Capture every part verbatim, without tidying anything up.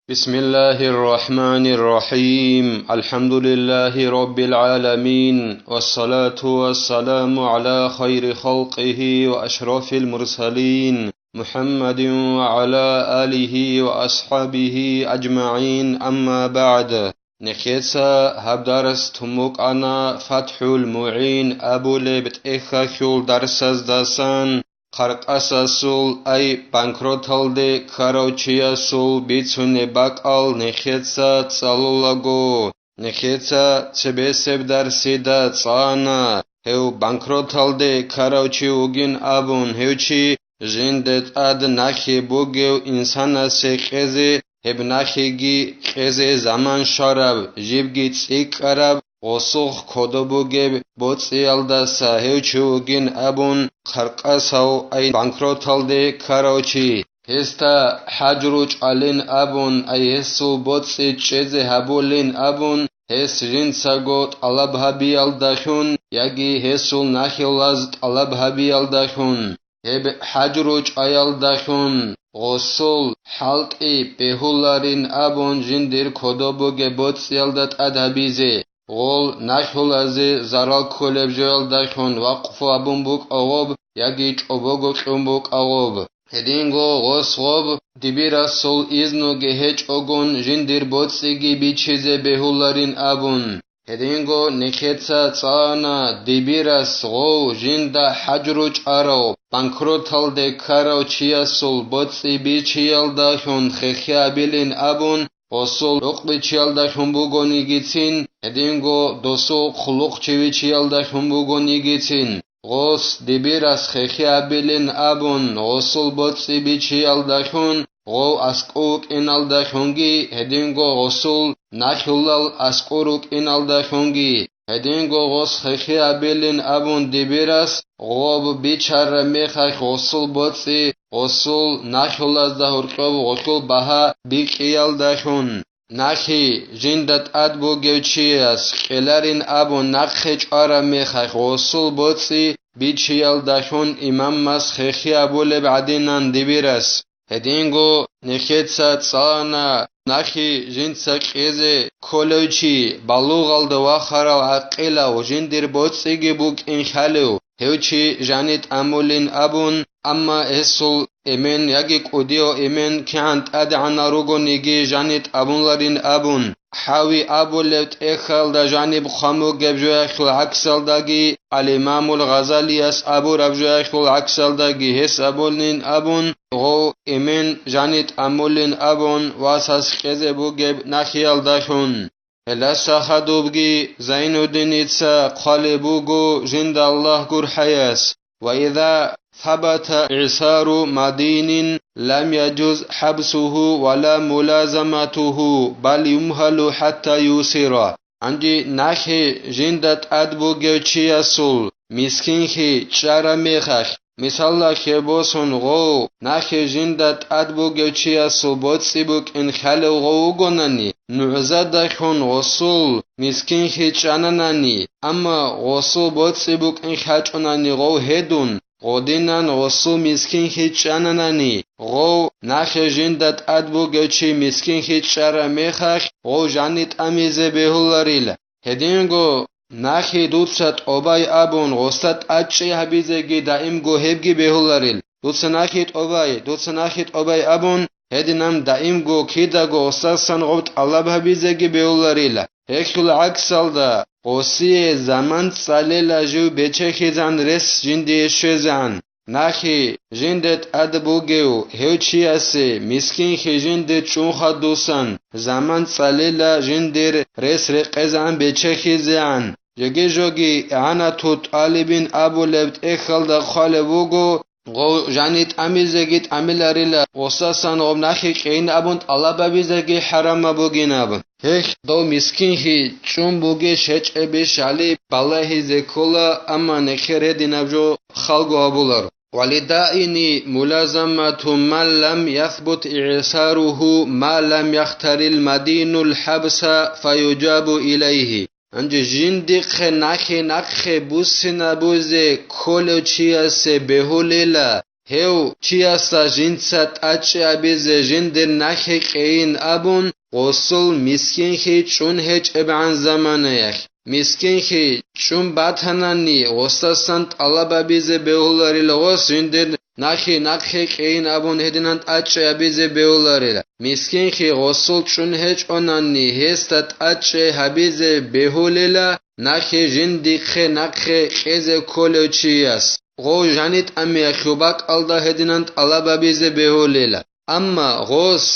بسم الله الرحمن الرحيم. الحمد لله رب العالمين، والصلاة والسلام على خير خلقه وأشرف المرسلين محمد وعلى آله وأصحابه أجمعين، أما بعد. Нехеца гьаб дарс тун букӀана ФатхӀул МугӀин абулеб тӀехьалъул дарсаздасан, хъаркъасасул, ай банкроталде ккарав чиясул бицунеб бакӀал нехеца цӀалулаго. Нехеца цебесеб дарсида цӀана, гьев банкроталде ккарав чи вугин абун, гьев чи жинде тӀад нахи бугев инсанасе кьезе, гьеб нахиги кьезе заман щвараб, жибги цӀикӀкӀараб, гъосухъ кодоб бугеб боцӀиялдаса гьев чи вугин абун, хъаркъасав, ай банкроталде ккарав чи. Гьесда хӀажру чӀвалин абун, ай гьесул боцӀи чӀезе гьабулин абун, гьес жинцаго тӀалаб гьабиялдалъун яги гьесул нахилаз тӀалаб гьабиялдалъун. Гьеб хӀажру чӀваялдалъун гъосул хӀалтӀи бегьуларин абун жиндир кодоб бугеб боцӀиялда тӀад гьабизе, гъол нахилазе зарал кколеб жоялдалъун вакъфу абун букӀа гъоб яги чӀобого кьун букӀа гъоб. Гьединго гъос гъоб дибирасул изнуги гьечӀогун жиндир боцӀиги бичизе бегьуларин абун. Гьединго нехеца цӀана дибирас гъов жинда хӀажру чӀварав, банкроталде ккарав чиясул боцӀи бичиялдалъун хехиабилин абун, гъосул гӀукъбичиялдалъун бугонигицин, гьединго досул хъулухъчивичиялдалъун бугонигицин. Гъос дибирас хехиабилин абун, гъосул боцӀи бичиялдалъун, гъов аскӀов вукӀиналдалъунги, гьединго гъосул нахилал аскӀор рукӀиналдалъунги, гьединго гъос хехиабилин абун дибирас, гъоб бичараб мехалъ гъосул боцӀи гъосул нахилазда гьоркьоб гъолъул багьа бикьиялдалъун. Нахи жинда тӀад бугев чияс кьеларин абун нахъе чӀвараб мехалъ гъосул боцӀи бичиялдалъун имамас хехи абулеб гӀадинан дибирас. Гьединго нехеца цӀана нахи жинца кьезе кколев чи, балугъалда вахарав гӀакъилав, жиндир боцӀиги букӀин хьалев, гьев чи жани тӀамулин абун, амма гьесул эмен яги кӀудияв эмен кигӀан тӀадегӀанал ругониги жани тӀамуларин абун, хӀави абулеб тӀехьалда жаниб хъван бугеб жоялъул гӀаксалдаги, ал-Имамул Гъазалияс абураб жоялъул гӀаксалдаги гьес абулин абун, гъов эмен жани тӀамулин абун, васас кьезе бугеб нахиялдалъун. Гьелдаса хадубги Зайнуддиница хъвалеб буго жинда Аллагь гурхӀаяс: «Ва иза сабата игӀсару мадинин лам яжуз хӀабсугьу ва ла мулазаматугьу, бал юмгьалу хӀатта юсира». Гьанже нахи жинда тӀад бугев чиясул мискинхи чӀараб мехалъ, мисалалъе босун, гъов нахи жинда тӀад бугев чиясул боцӀи букӀин хьалев гъов вугонани, нугӀзадалъун гъосул мискинхи чӀананани, амма гъосул боцӀи букӀин хьачӀунани гъов гьедун, гъодинан гъосул мискинхи чӀананани, гъов нахи жинда тӀад бугев чи мискинхи чӀараб мехалъ гъов жани тӀамизе бегьуларила. Гьединго нахи дуца тӀобай абун, гъосда тӀадчӀи гьабизеги даимго гьебги бегьуларил. Дуца нахи тӀобай, дуца нахи тӀобай абун, гьединан даимго кидаго гъосдасан гъоб тӀалаб гьабизеги бегьуларила. Гьелъул гӀаксалда, гъосие заман цӀалела жив бечехизан рес жиндие щвезегӀан. Нахи жинде тӀад бугев гьев чиясе мискинхи жиндир чӀун хадусан заман цӀалела жиндир рес рекъезегӀан бечехизегӀан. Жеги-жоги игӀанату тӀалибин абулеб тӀехьалда хъвалеб буго, гъов жани тӀамизеги тӀамиларила, гъосасан гъоб нахи кьейин абун тӀалаб гьабизеги хӀарамаб бугинаб. Гьелъ дов мискинхи чӀун бугищ гьечӀебищ гьалиб балагьизе ккола, амма нехер гьединаб жо халго гьабулар. Валидаини мулазамату ман лам ясбут игӀсаругьу ма лам яхтарил мадинул хӀабса фаюжабу илайгьи. Гьанже жиндихъе нахи нахъе буссинабузе кколев чиясе бегьулела, гьев чиясда жинца тӀадчӀи гьабизе жиндир нахи кьейин абун, гъосул мискинхи чӀун гьечӀебгӀан заманаялъ. Мискинхи чӀун батанани, гъосдасан тӀалаб гьабизе бегьуларила, гъос жиндир нахи нахъе кьейин абун гьединан тӀадчӀи гьабизе бегьуларила. Мискинхи гъосул чӀун гьечӀонани, гьесда тӀадчӀи гьабизе бегьулила нахи жиндихъе нахъе кьезе кколев чияс. Гъов жанитӀамиялъул бакӀалда гьединан тӀалаб гьабизе бегьулила. Амма гъос,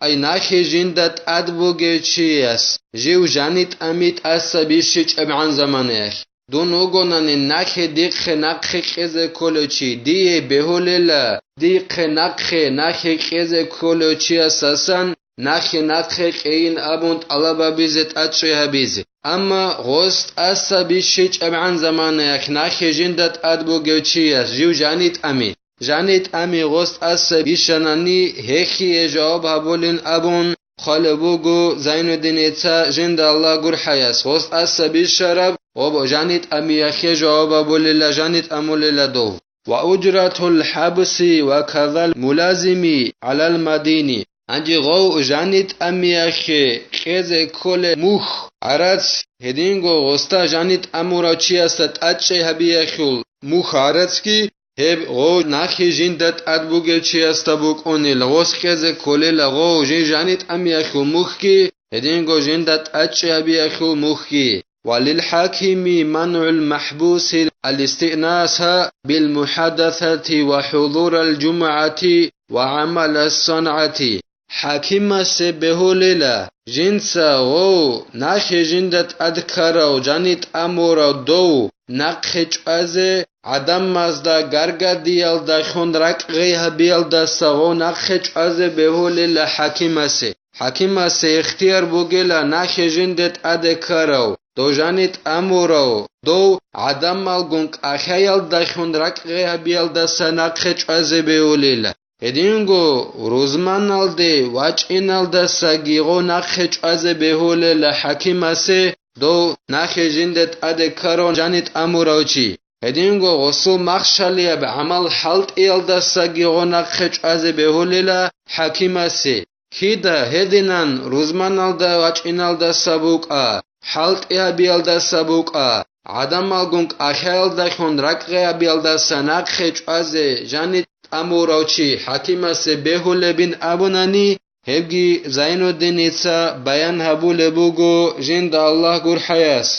ай нахи жинда тӀад бугев чияс, жив жанитӀами тӀаса бищичӀебгӀан заманаялъ. Дун вугонани нахи дихъе нахъе кьезе кколев чи, дие бегьулела, дихъе нахъе нахи кьезе кколев чиясасан нахи нахъе кьейин абун тӀалаб гьабизе тӀадчӀи гьабизе. Амма гъос тӀаса бищичӀебгӀан заманаялъ нахи жинда тӀад бугев чияс, жив жанитӀами, жанитӀами гъос тӀаса бищанани, гьехие жаваб гьабулин абун хъвалеб буго Зайнуддиница жинда Аллагь гурхӀаяс, гъос тӀаса бищараб ва жанитӀамиялъе жаваб гьабулила, жанитӀамулила дов. Ва уджратул хӀабси ва казал мулазими гӀалал мадини. Гьанже гъов жанитӀамиялъе кьезе кколеб мухь, гӀарац, гьединго гъосда жанитӀамурав чиясда тӀадчӀей гьабиялъул мухь, гӀарацги, гьеб гъов нахи жинда тӀад бугев чиясда букӀунел, гъос кьезе кколела гъов жин жанитӀамиялъул мухьги, гьединго жинда тӀадчӀи гьабиялъул мухьги. Ва лилхӀакими манъул махӀбуси алистинаса билмухӀадасати ва хӀузурал жумгӀати ва гӀамалас сангӀати. ХӀакимасе бегьулела, жинца гъов нахи жинда тӀад ккарав жанитӀамурав дов нахъе чӀвазе, гӀадамазда гаргадиялдалъун ракӀгъей гьабиялдаса гъов нахъе чӀвазе бегьулела хӀакимасе. ХӀакимасе ихтияр бугела нахи жинде тӀаде ккарав, дов жанитӀамурав дов гӀадамалгун кӀалъаялдалъун ракӀгъей гьабиялдаса нахъе чӀвазе бегьулела. Гьединго рузманалде вачӀиналдасаги гъов нахъе чӀвазе бегьулела хӀакимасе, дов нахи жинде тӀаде ккарав жанитӀамурав чи. Гьединго гъосул махщалияб гӀамал хӀалтӀиялдасаги гъов нахъе чӀвазе бегьулела хӀакимасе. Кида гьединан рузманалда вачӀиналдаса букӀа, хӀалтӀи гьабиялдаса букӀа, гӀадамалгун кӀалъаялдалъун ракӀгъей гьабиялдаса нахъе чӀвазе жанитӀамурав чи хӀакимасе бегьулебин абунани, гьебги Зайнуддиница баян гьабулеб буго жинда Аллагь гурхӀаяс.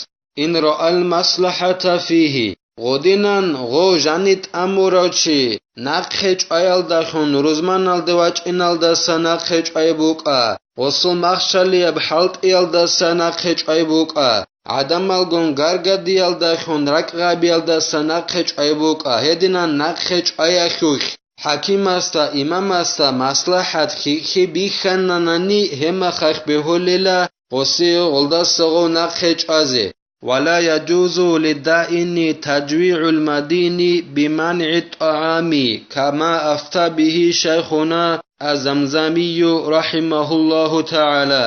Ин раал маслахӀата фигьи. Гъодинан гъов жанитӀамурав чи нахъе чӀваялдалъун рузманалде вачӀиналдаса нахъе чӀвай букӀа, гъосул махщалияб хӀалтӀиялдаса нахъе чӀвай букӀа, гӀадамалгун гаргадиялдалъун ракӀгъабиялдаса нахъе чӀвай букӀа, гьединан нахъе чӀваялъулъ. ХӀакимасда, имамасда маслахӀат хихьи бихьананани, гьебмахалъ бегьулела гъосие гъолдаса гъов нахъе чӀвазе. Ва ла яджузу лиддаини таджвигӀул мадини бимангӀи тӀагӀами, кама афта бигьи шайхуна аз-Замзамию рахӀимагьуллагьу тагӀала.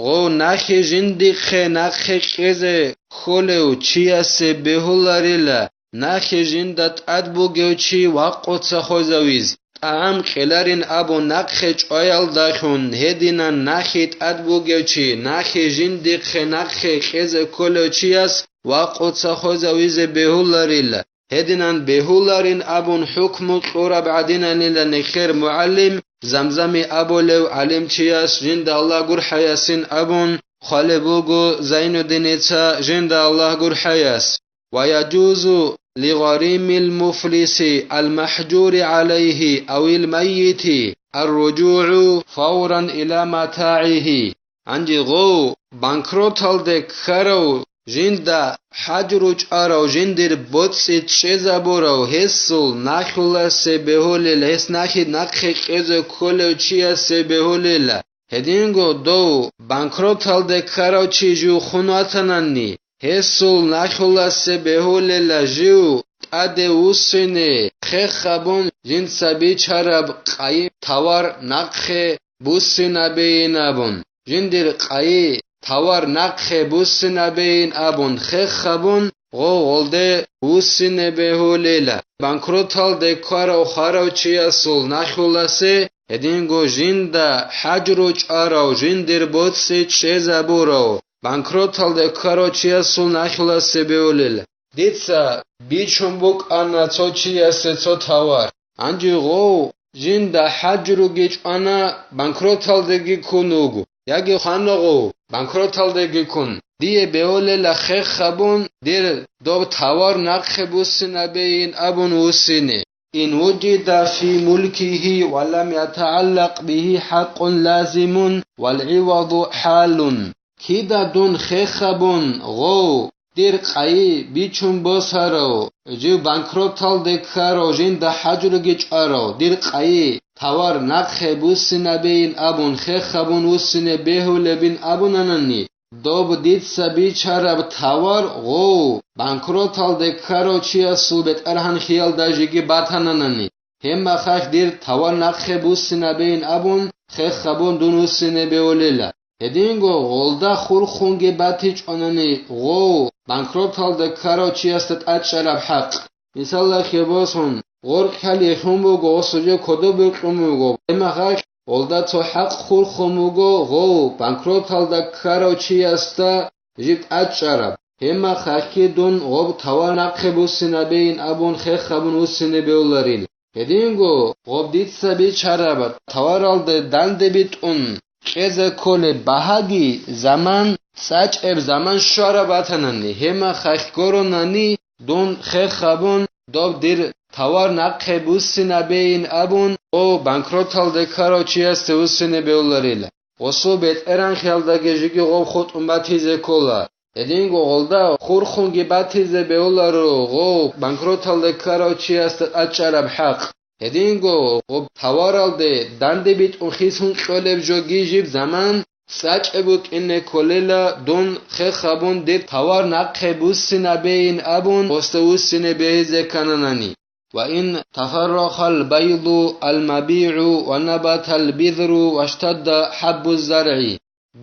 Гъов нахи жиндихъе нахъе кьезе кколев чиясе бегьуларила, нахи жинда тӀад бугев чи вакъуца хвезавиз, тӀагӀам кьеларин абун нахъе чӀваялдалъун гьединан нахи тӀад бугев чи, нахи жиндихъе нахъе кьезе кколев чияс вакъуца хвезавизе бегьуларила. Гьединан бегьуларин абун хӀукму кьураб гӀадиналила нехер мугӀалим Замзами абулев гӀалимчияс жинда Аллагь гурхӀаясин абун хъвалеб буго Зайнуддиница жинда Аллагь гурхӀаяс. Ва яджузу лигъаримил муфлиси ал-махӀжури гӀалайгьи авил маййити ар-руджугӀу фавран ила матагӀигьи. Гьанже гъов, банкроталде ккарав, жинда хӀажру чӀварав, жиндир боцӀи чӀезабурав, гьесул нахуласе бегьулел, гьес нахи нахъе кьезе кколев чиясе бегьулела. Гьединго дов банкроталде ккарав чи жив хун ватанани, гьесул нахуласе бегьулела жив тӀаде вуссине, хех гьабун, жинца бичараб къайи тавар нахъе буссинабейин абун, жиндир къайи тавар нахъе буссинабейин абун хех гьабун, гъо гъолде вуссине бегьулела. Банкроталде ккарав хварав чиясул нахьуласе гьединго жинда хӀажру чӀварав жиндир боцӀи чӀезабурав банкроталде ккарав чиясул нахьуласе бегьулел. Дица бичун букӀана цо чиясе цо тавар. Гьанже гъов жинда хӀажруги чӀвана, банкроталдеги ккун вуго, яги хвана гъов банкроталдеги ккун. Дие бегьулела хех гьабун, дир доб тавар нахъе буссинабейин абун вуссине. إن وجد في ملكه ولم يتعلق به حق لازم والعوض حال. Кида дун хех гьабун, гъов, дир къайи бичун босарав, жив банкроталде ккарав, жинда хӀажруги чӀварав, дир къайи тавар нахъе буссинабейин абун хех гьабун вуссине бегьулебин абунанани, доб дица бичараб тавар гъов, банкроталде ккарав чиясул бетӀергьанхиялда жеги батананани, гьебмахалъ дир тавар нахъе буссинабейин абун хех гьабун дун вуссине бегьулела. Гьединго гъолда хурхунги батичӀонани гъов, банкроталда ккарав чиясда тӀачӀараб хӀакъ. Мисалалъе босун, гъоркьалъе лъун буго, гъосулъе кодобе кьун буго, гьебмахалъ гъолда цо хӀакъ хурхун буго гъов, банкроталда ккарав чиясда жиб тӀачӀараб, гьебмахалъги дун гъоб тавар нахъе буссинабейин абун хех гьабун вуссине бегьуларил. Гьединго гъоб дица бичараб таваралде данде битӀун кьезе кколеб багьаги заман, цӀачӀеб заман щвараб батанани, гьебмахалъ гуронани, дун хех гьабун, доб дир тавар нахъе буссинабейин абун, гъо банкроталде ккарав чиясде вуссине бегьуларила. Гъосул бетӀергьанхиялдаги жеги гъоб хутӀун батизе ккола. Гьединго гъолда хурхунги батизе бегьуларо гъов, банкроталде ккарав чиясда тӀачӀараб хӀакъ. Гьединго гъоб таваралде данде битӀун хисун кьолеб жоги жиб заман, цӀачӀеб букӀине кколела, дун хех гьабун дир тавар нахъе буссинабейин абун гъосда вуссине бегьизе ккананани. وإن تفرق البيض المبيع ونبت البذر واشتد حب الزرع.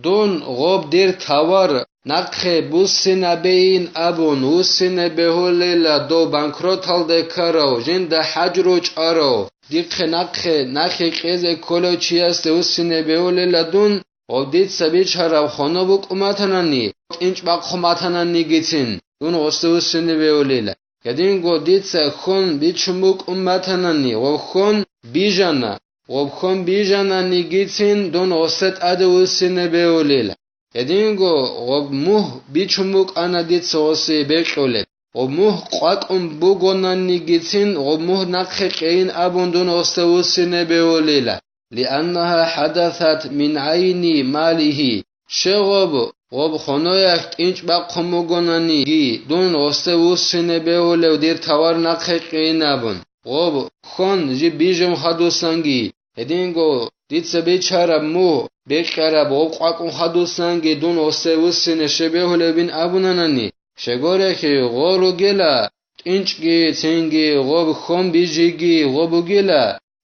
Дун гъоб дир тавар нахъе буссинабейин абун вуссине бегьулела дов банкроталде ккарав, жинда хӀажру чӀварав, дихъе нахъе нахъе кьезе кколев чиясде вуссине бегьулела дун, гъоб дица бичараб хоно букӀун батанани, тӀинчӀ бахъун батананигицин, дун гъосде вуссине бегьулела. Гьединго дица хьон бичун букӀун батанани ва хьон бижана, ва хьон бижананигицин дун гъосде тӀаде вуссине бегьулел. Гьединго гъоб мугь бичун букӀана дица гъосие бекьулеб. Гъоб мугь къвакӀун бугонанигицин гъоб мугь нахъе кьейин абун дун гъосде вуссине бегьулела. لأنها حدثت من عين ماله. Щегъоб, гъоб хоноялъ тӀинчӀ бахъун бугонаниги, дун гъосде вуссине бегьулев дир тавар нахъе кьейин абун, гъоб хьон жиб бижун хадусанги, гьединго дица бичараб мугь бекьараб гъоб къвакӀун хадусанги дун гъосде вуссине щиб бегьулебин абунанани, щегорехи гъо ругела, тӀинчӀги цинги гъоб хьон бижиги гъо бугела,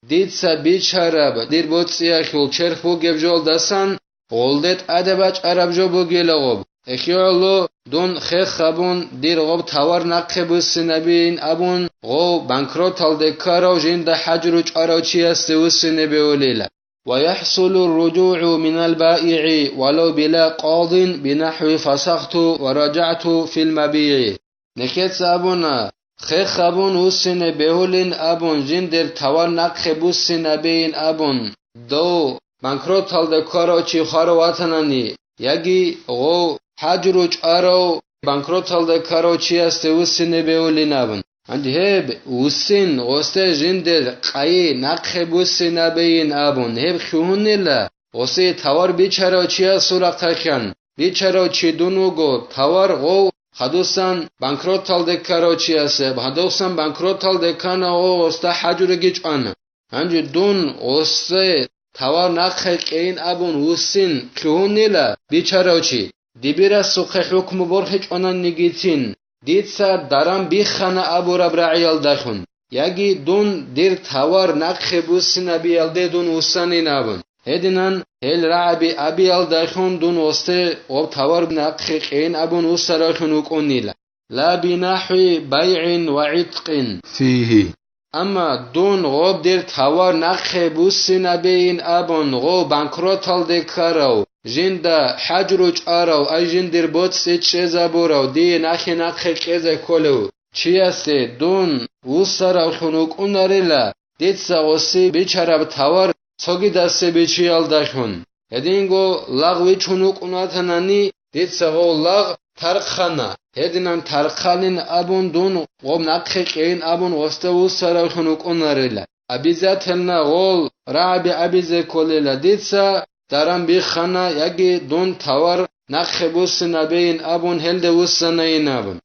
дица бичараб дир боцӀиялъул черх бугеб жолдасан гъолде тӀаде бачӀараб жо бугела гъоб. ЭхигӀоло дун хех гьабун, дир гъоб тавар нахъе буссинабейин абун, гъов банкроталде ккарав жинда хӀажру чӀварав чиясде вуссине бегьулела. ويحصل الرجوع من البائع ولو بلا قاض بنحو فسخت ورجعت في المبيع. Нехеца абуна, хех гьабун вуссине бегьулин абун, жиндир тавар нахъе буссинабейин абун, дов банкроталда ккарав чи хварав ватанани, яги гъов хӀажру чӀварав банкроталда ккарав чиясде вуссине бегьулин абун. Гьанже гьеб вуссин гъосде жиндир къайи нахъе буссинабейин абун, гьеб лъугьунела, гъосие тавар бичарав чиясул рахъалъан, бичарав чи дун вуго тавар гъов хадусан банкроталде ккарав чиясе, хадусан банкроталде ккана гъов гъосда хӀажруги чӀвана. Гьанже дун гъосде тавар нахъе кьейин абун вуссин лъугьунела бичарав чи, дибирасухъе хӀукму борхичӀонанигицин, дица даран биххана абураб рагӀиялдалъун, яги дун дир тавар нахъе буссинабиялде дун вуссанин абун. Гьединан гьел рагӀаби абиялдалъун дун гъосде гъоб тавар нахъе кьейин абун вуссаравлъун вукӀунила. لا بنحو بيع وعتق فيه. Амма дун гъоб дир тавар нахъе буссинабейин абун, гъов банкроталде ккарав, жинда хӀажру чӀарав, ай жиндир боцӀи чӀезабурав, дие нахе нахъе кьезе кколев чиясе дун вуссаравлъун вукӀунарила, дица гъоси бичараб тавар цогидасе бичиялдалъун. Гьединго лагъ вичун вукӀун ватанани, дица гъов лагъ тархъана. Гьединан тархъанин абун дун гъоб нахъе кьейин абун гъосда вуссаравлъун вукӀунарила. Обязательно гъол рагӀаби абизе кколила. Дица даран биххана, яги дун тавар нахъе буссинабейин абун гьелде вуссанайин абун.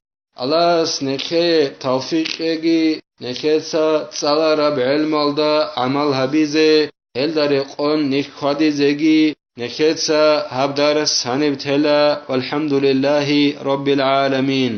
Аллагьас нехее тавфикъ кьеги, нехеца цӀалараб гӀелмалда гӀамал гьабизе, гьелда рекъон нилъ хьвадизеги, нехеца гьаб дарс гьаниб тела. Валхамдулиллагьи раббил гӀаламин.